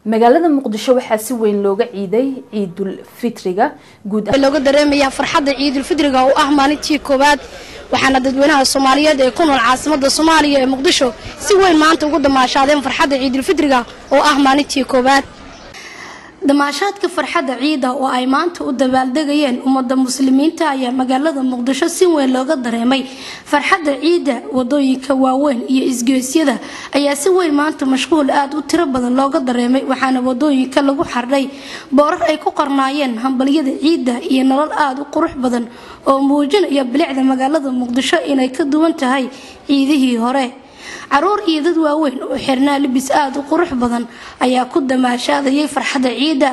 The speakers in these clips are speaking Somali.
Magaalada Muqdisho waxaa si weyn looga ciiday Ciidul Fitriga guud. Looga dareemayaa farxadda Ciidulfidriga oo ah maalintii koowaad, waxaana dadweynaha Soomaaliyeed ee ku nool caasimadda Soomaaliya ee Muqdisho si weyn maanta ugu damaashaadeen farxadda Ciidulfidriga oo ah maalintii koowaad. Damaashaadka farxadda ciida oo ay maanta u dabaaldegayeen ummadda Muslimiinta ayaa magaalada Muqdisho si weyn looga dareemay farxadda ciida. Wadooyinka waaweyn iyo isgoysyada ayaa si weyn maanta mashquul aada u tiro badan looga dareemay, waxaana wadooyinka lagu xardhay boorar ay ku qornaayeen hambalyada ciidda iyo nolol aada u qurux badan oo muujinaya bilicda magaalada Muqdisho inay ka duwan tahay ciidihii hore. Caruur iyo dad waaweyn oo xirnaa libis aada u qurux badan ayaa ku damaashaadayay farxadda ciidda.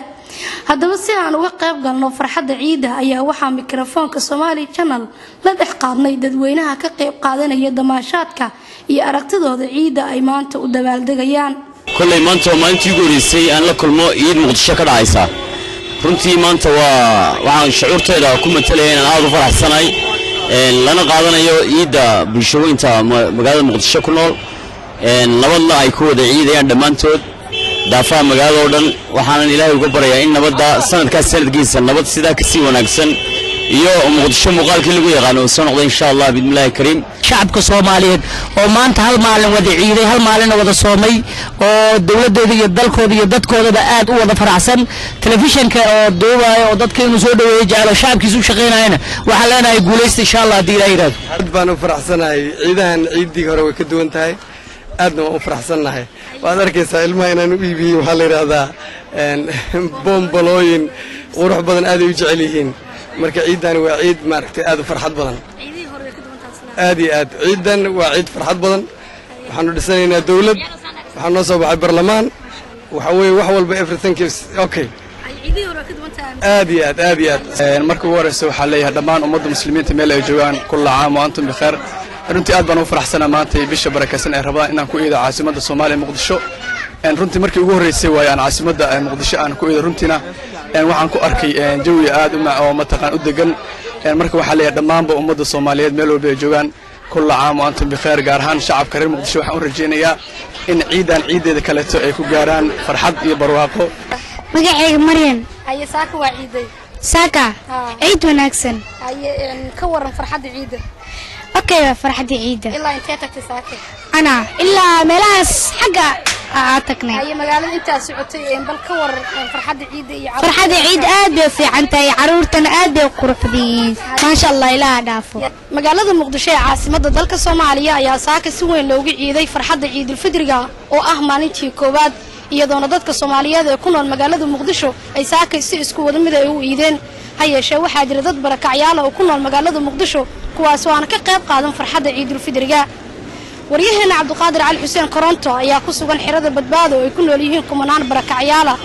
Haddaba, si aan uga qayb galno farxadda ciidda ayaa waxaa mikrofoonka Somali Channel la dhex qaadnay dadweynaha ka qayb qaadanaya damaashaadka iyo aragtidooda ciidda ay maanta u dabaaldegayaan. Kolley maanta waa maalintii ugu horreysay aan la kulmo ciid Muqdisho ka dhacaysa. Runtii maanta waa waxaan shucuurteeda ku matalaya inaan aada u faraxsanahay, lana qaadanayo ciidda bulshaweynta magaalada Muqdisho ku nool, nabadna ay ku wada ciidayaan dhammaantood daafaha magaalada oo dhan. Waxaanan Ilaahay uga baryayaa in nabadda sanadkaas sanadkiisa nabad sidaa kasii wanaagsan iyo Muqdisho muuqaalkii lagu yaqaano uu soo noqday, insha Allah, biidnillahi kariim. Shacabka Soomaaliyeed oo maanta hal maalin wada ciiday, hal maalinna wada soomay, oo dowladooda iyo dalkooda iyo dadkoodaba aad u wada faraxsan, telefishanka oo duubayo oo dadka inuu soo dhaweeyo jecelo, shacabkiisa u shaqaynayana, waxaan leenahay guulaysta, insha Allah, haddii Ilaah yidhahdo. Aad baan u faraxsanahay. Ciidahan ciiddii hore way ka duwan tahay, aadna waan u faraxsannahay. Waad arkaysaa ilmaha inaan u iibiyey, waxaa la yidhaahdaa boombalooyin qurux badan, aaday u jecel yihiin. Marka ciiddani waa ciid maaragtay aad u farxad badan, aad iyo aad. Ciiddan waa ciid farxad badan. Waxaanu dhisanaynaa dawlad, waxaa noo soo baxay barlamaan. Waxa weeye wax walba, everything is okay. Aad iyo aad, aad iyo aad. Marka ugu horeysa waxaa leeyahay dhammaan ummadda Muslimiinta meel ay joogaan, kulla caam wa antum bikheer. Runtii aad baan ugu faraxsanaa maanta bisha barakaysan ee Ramadaan inaan ku iido caasimadda Soomaaliya, Muqdisho. Runtii markii ugu horreysay waayo aan caasimadda Muqdisho aan ku iido. Runtiina waxaan ku arkay jawi aad u oo mataqaan u degan. Marka waxaa leeyahay dhammaanba ummadda Soomaaliyeed meel walba ay joogaan, kulla caam wa antum bikheer. Gaar ahaan shacabka reer Muqdisho waxaan u rajaynayaa in ciidan ciiddeeda kaleeto ay ku gaaraan farxad iyo barwaaqo. Magacayga Maryan. Haye, saaka waa ciiday. Saaka ciid wanaagsan. Haye, ka waran farxadda ciidda? Okay, waa farxadda ciidda. Ilaa intee tagtay saaka? Ana ilaa meelahaas xagga aa tagnay. Haye, magaalada intaa socotay, bal ka waran farxadda ciidda iyo Farxadda ciid aad bay u fiican tahay, caruurtana aad bay u qurux badan yihiin, maasha Allah, Ilaaha dhaafo. Magaalada Muqdisho ee caasimadda dalka Soomaaliya ayaa saaka si weyn loogu ciiday farxadda Ciidulfidriga oo ah maalintii koowaad, iyadoona dadka Soomaaliyeed ee ku nool magaalada Muqdisho ay saaka si isku wada mid ay u iideen. Ha yeeshee, waxaa jira dad barakacyaala oo ku nool magaalada Muqdisho, kuwaas oo aan ka qayb qaadan farxadda Ciidulfidriga. Waryaheena Cabdiqaadir Cali Xuseen Koronto ayaa ku sugan xerada Badbaado oo ay ku nool yihiin kumanaan barakacyaala.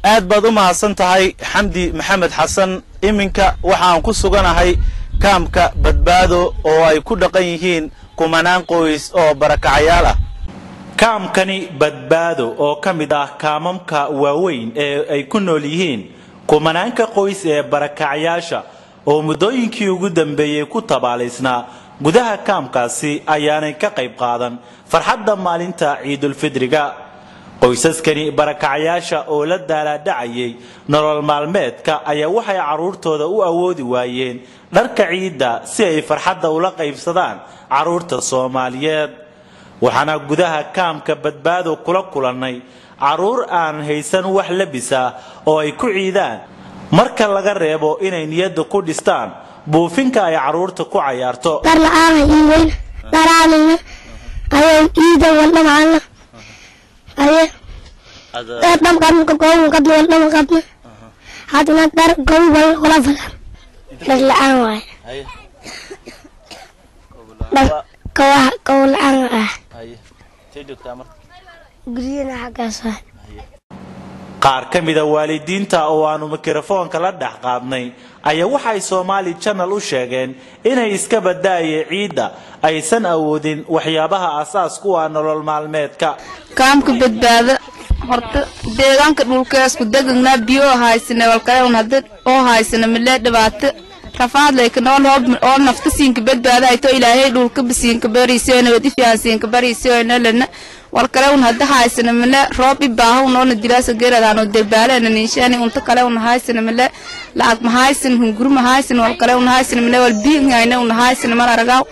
Aad baad u mahadsan tahay, Xamdi Maxamed Xasan. Iminka waxaan ku suganahay kaamka Badbaado oo ay ku dhaqan yihiin kumanaan qoys oo barakacayaal ah. Kaamkani Badbaado oo ka mid ah kaamamka waaweyn ee ay ku nool yihiin kumanaanka qoys ee barakacyaasha oo muddooyinkii ugu dambeeyey ku tabaalaysnaa gudaha kaamkaasi ayaanay ka qayb qaadan farxadda maalinta Ciidulfidriga. Qoysaskani barakacyaasha oo la daalaadhacayay nolol maalmeedka ayaa waxay carruurtooda u awoodi waayeen dharka ciidda si ay farxadda ula qaybsadaan carruurta Soomaaliyeed. Waxaana gudaha kaamka Badbaado kula kulannay carruur aan haysan wax labis ah oo ay ku ciidaan, marka laga reebo inay niyadda ku dhistaan buufinka ay carruurta ku cayaarto. Dhar la'aan iiweyn dharaalina aye iida waldhamacana aye dhar dham qabna, goobu qabna, waldhama qabna, hadna dhar goobu wal qola falan. Dhar la'aan waaye, dhar kawaha kow la'aan ah, guryana xaggaas waay. Qaar ka mida waalidiinta oo aanu mikrofoonka la dhex qaadnay ayaa waxay Somali Channel u sheegeen inay iska badaayay ciidda aysan awoodin waxyaabaha asaas ku ah nolol maalmeedka. Kaamka Badbaado horta deegaanka dhulkeesku degagnaa, biyo haysane, walkale hada oo haysane milee, dhibaato rafaad layka nool oo nafta siinka badbaada hayto. Ilaahay dhulka basiinka bariisoona wadi fiican siinka bariisoona lana Wal kale un hadda haysana male. Roob i baaho noona dilaasa geeradaano derbaaleena ninshaani. Unta kale un haysana male, lacag ma haysan, hunguri ma haysan, wal kale un haysana male, wal biihayna un haysana mal aragaw.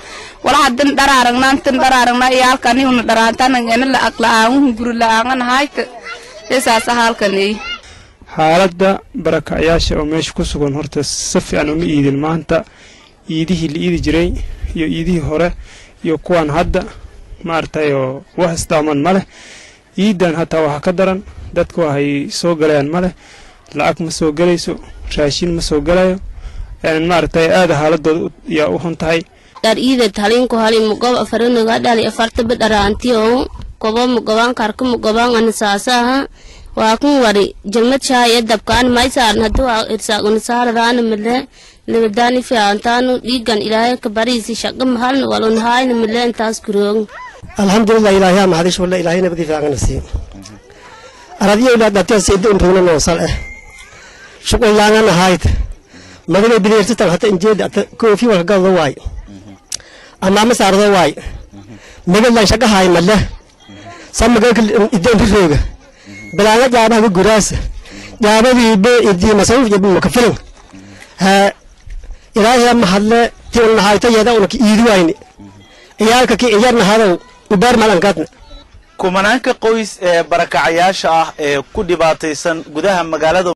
Wala haddan dharaaragnaa intan dharaaragnaa iyo halkani una dharaantanangena lacag la-aan, hunguri la-aangan hayta esaasa halkaney. Xaaladda barakacyaasha oo meesha ku sugan, horta si fiican uma iidin maanta. Iidihii la iidi jiray iyo iidihii hore iyo kuwan hadda, maaragtay, oo wax isdaaman ma leh. Iidan hataa waxaa ka daran dadku waxay soo galayaan ma leh, lacag ma soo gelayso, raashin ma soo gelayo, maaragtay, aada xaaladooda yaa u xun tahay. Dhar iideed halinku hali mugob afarinoga dhali afartaba dharaantiyow kobo mugobaan karka mugobaan anisaasaha waa kun wari jalmad shaaya dabkaan may saaran hadduu irsaaquna saaradaana male. Nabadaani fiicantaanu dhiigan Ilaahay ka bariisi shaqa mahalna walunhaayna male intaas kuroog. Alxamdulilah, Ilaahay mahadish walla, Ilaahay nabadi fiican siiyo. Aradiyo ila dadka seed un runa noo sal shuqul laangan ahayd magala bileerta hata injeed koofi wal gado waay ama ma saardo waay magala shaqa hay male samaga idin rooga balaaga jaabaha guraas jaabadii be idii masawif jabu makafilan ha. Ilaahay mahadle tii un hayta yada un iidi wayni ciyaalka ki ciyarna hadow ubaar malankaadna. Kumanaanka qoys ee barakacayaasha ah ee ku dhibaataysan gudaha magaalada.